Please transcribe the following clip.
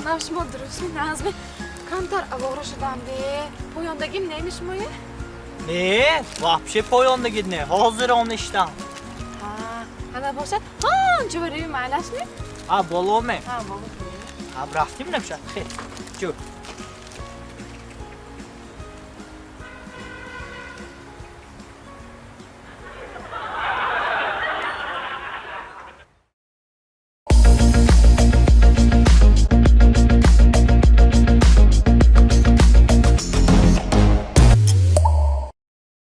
Нав шумо дурустми, нағзми? Камтар авора шудам де. Поёндагим неми шумое? Не, вообще поёндагид не. Ҳозир он иштам. Ҳа, ҳана бошад, ҳон ҷӯрави майлашми? А, боломе. Ҳа, боло. А, рафтим намшад. Хе. Чу.